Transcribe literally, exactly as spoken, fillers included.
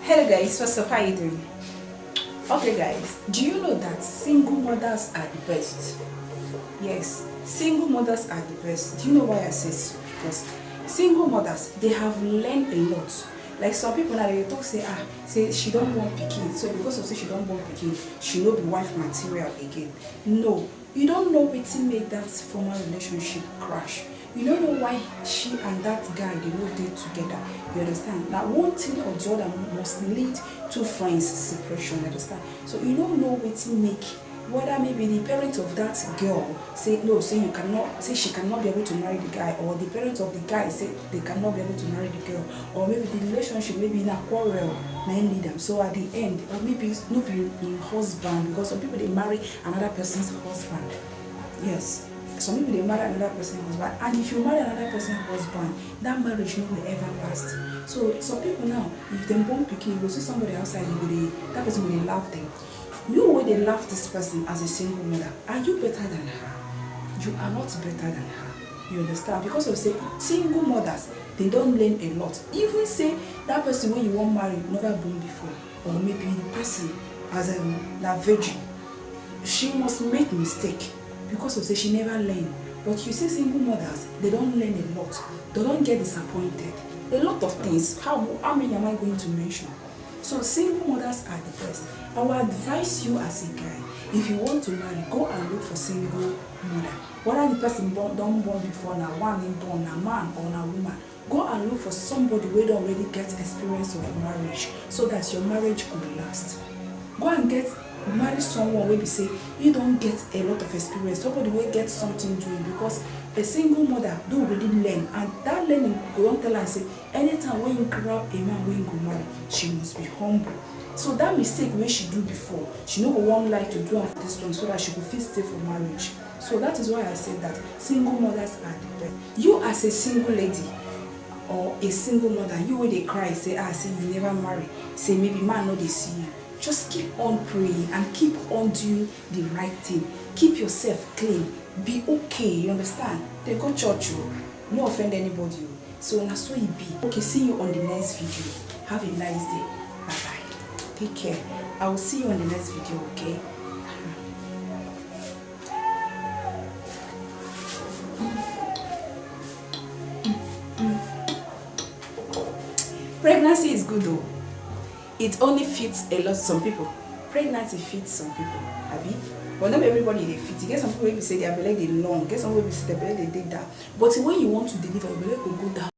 Hello guys, what's up? How you doing? Okay guys, do you know that single mothers are the best? Yes, single mothers are the best. Do you know why I say so? Because single mothers, they have learned a lot. Like some people now, they talk say, ah, say she don't want pikin. So because of say she don't want pikin, she no be wife material again. No, you don't know wetin make that former relationship crash. You don't know why she and that guy they no dey together. You understand? Now one thing or the other must lead to friends separation. You understand? So you don't know wetin make, whether maybe the parents of that girl say no, say you cannot, say she cannot be able to marry the guy, or the parents of the guy say they cannot be able to marry the girl, or maybe the relationship, maybe in a quarrel, na im lead am. So at the end, or maybe it's no be im husband, because some people they marry another person's husband. Yes, some people they marry another person's husband, and if you marry another person's husband, that marriage no will ever last. So some people now, if dem born pikin, you go see somebody outside, you go dey, that person go dey laugh them. You wey dey laugh this person as a single mother, are you better than her? You are not better than her. You understand? Because of say single mothers, they don't learn a lot. Even say that person when you want marry never born before, or maybe the person as a na virgin, she must make mistake because of say she never learn. But you see single mothers, they don't learn a lot. They don't get disappointed. A lot of things. How how many am I going to mention? So single mothers are the best. I will advise you as a guy, if you want to marry, go and look for single mother. Whether the person born, don born before, na one im born, na man or na woman, go and look for somebody wey don already get experience of marriage, so that your marriage go last. Go and get, marry someone wey be say you don get a lot of experience, somebody wey get something doing, because a single mother don already learn, and that learning go don tell am say anytime wey you grab a man wey you go marry, she must be humble. So that mistake wey she do before, she no go wan like to do am for this one, so that she go fit stay for marriage. So that is why I say that single mothers are the best. You as a single lady or a single mother, you wey dey cry say, ah, say you never marry, say maybe man no dey see you, just keep on praying and keep on doing the right thing. Keep yourself clean. Be okay, you understand? Dey go church o. No offend anybody o. So na so e be. Okay, see you on the next video. Have a nice day. Bye bye. Take care. I will see you on the next video, okay? Pregnancy is good though. It only fits a lot some people. Pregnancy fits some people, abi? But not everybody dey fit. You get some people wey be say their belle dey long, get some people wey be say their belle dey dey down. But when you want to deliver, your belle go go down.